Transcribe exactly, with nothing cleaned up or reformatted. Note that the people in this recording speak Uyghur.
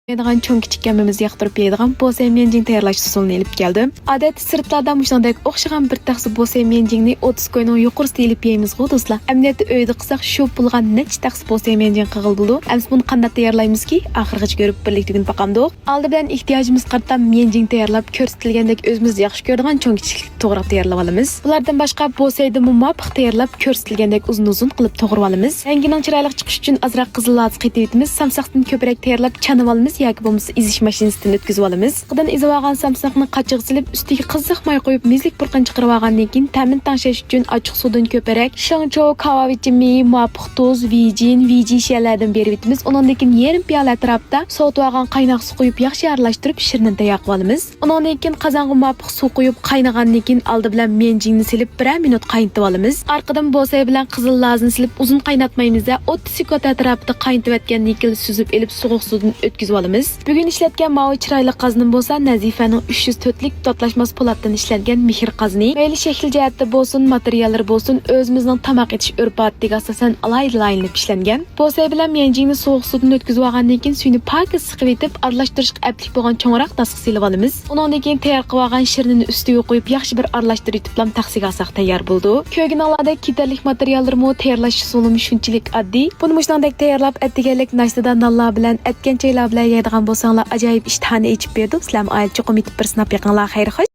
يەيدىغان چوڭ كىچىك ھەممىمىز ياقتۇرۇپ يەيدىغان بوسەي ميەنجىڭ تەييارلاش ئۇسۇلىنى ئېلىپ كەلدىم. ئادەتتە سىرتلاردا مۇشۇنىڭدەك ئوخشىغان بىر تەخسە بوسەي ميەنجىڭنى ئوتتۇز كوينىڭ يۇقىرىسىدا ئېلىپ يەيمىزغۇ دوستلار. ئەمەلىيەتتە ئۆيدە قىلساق شۇ پۇلغا نەچچە تەخسە بوسەي ميەنجىڭ قىلغىلى بولىدۇ. ئەمىسە بۇنى قانداق تەييارلايمىزكى؟ ئاخىرغىچە كۆرۈپ بىرلىكتە ئۆگىنىپ باقامدۇق. ئالدى بىلەن ئېھتىياجىمىزغا قارىتا ميەنجىڭ تەييارلاپ كۆرسىتىلگەندەك ئۆزىمىز ياخشى كۆرىدىغان چوڭ كىچىكلىك توغراپ تەييارلىۋالىمىز. بۇلاردىن باشقا بوسەيدىنمۇ مۇۋاپىق تەييارلاپ كۆرسىتىلگەندەك ئۇزۇن-ئۇزۇن قىلىپ توغرىۋالىمىز. رەڭگىنىڭ چىرايلىق چىقىشى ئۈچۈن ئازراق قىزىل لازا قېتىۋېتىمىز. سامساقتىن كۆپرەك تەييارلاپ چانىۋالىمىز ياكى بولمىسا ئېزىش ماشىنىسىدىن ئۆتكۈزۈۋالىمىز. ئارقىدىن ئېزىۋالغان سامساقنى قاچىغا سېلىپ، ئۈستىگە قىزىق ماي قويۇپ، مېزىلىك پۇرىقىنى چىقىرىۋالغاندىن كېيىن، تەمىنى تەڭشەش ئۈچۈن ئاچچىق سۇدىن كۆپرەك شېڭچوۋ، كاۋاۋىچىمى، مۇۋاپىق تۇز، ۋىجىن، ۋىجىشيەنلەردىن بېرىۋېتىمىز. ئۇنىڭدىن كېيىن يېرىم پىيالە ئەتراپىدا سوۋۇتۇۋالغان قايناق سۇ قۇيۇپ، ياخشى ئارىلاشتۇرۇپ، شىرنىنى تەييار قىلىۋالىمىز. ئۇنىڭدىن كېيىن قازانغا مۇۋاپىق سۇ قۇيۇپ قاينىغاندىن كېيىن، ئالدى بىلەن ميەنجىڭنى سېلىپ، بىرەر مىنۇت قاينىتىۋالىمىز. ئارقىدىن بوسەي بىلەن قىزىل لازىنى سېلىپ، ئۇزۇن قايناتمايمىز-دە، ئوتتۇز سېكۇنت ئەتراپىدا قاينىتىۋەتكەندىن كېيىن سۈزۈپ ئېلىپ، سوغۇق سۇدىن ئۆتكۈزۈۋالىمىز. بۈگۈن ئىشلەتكەن ماۋۇ چىرايلىق قازىنىم بولسا نەزىفەنىڭ ئۈچ يۈز تۆتلۈك داتلاشماس پولاتتىن ئىشلەنگەن مېھىر قازىنى. مەيلى شەكىل جەھەتتە بولسۇن، ماتېرىياللىرى بولسۇن، ئۆزىمىزنىڭ تاماق ئېتىش ئۆرپ-ئادىتىگە ئاساسەن ئالاھىدە لايىھەلىنىپ ئىشلەنگەن. بوسەي بىلەن ميەنجىڭنى سوغۇق سۇدىن ئۆتكۈزۈۋالغاندىن كېيىن سۈيىنى پاكىز سىقىۋېتىپ، ئارىلاشتۇرۇشقا ئەپلىك بولغان چوڭراق تاسقا سېلىۋالىمىز. ئۇنىڭدىن كېيىن تەييار قىلىۋالغان شىرنىنى ئۈستىگە قويۇپ، ياخشى بىر ئارىلاشتۇرۇۋېتىپلا تەخسىگە ئالساق تەييار بولىدۇ. كۆرگىنىڭلاردەك كېتەرلىك ماتېرىياللىرىمۇ، تەييارلاش ئۇسۇلىمۇ شۇنچىلىك ئاددىي. بۇنى مۇشۇنىڭدەك تەييارلاپ، ئەتىگەنلىك ناشتىدا نانلار بىلەن، ئەتكەن چايلار بىلەن يەيدىغان بولساڭلار، ئاجايىپ ئىشتىھانى ئېچىپ بېرىدۇ. سىلەرمۇ ئائىلە چوقۇم يېتىپ بىر سىناپ بېقىڭلار. خەير خوش.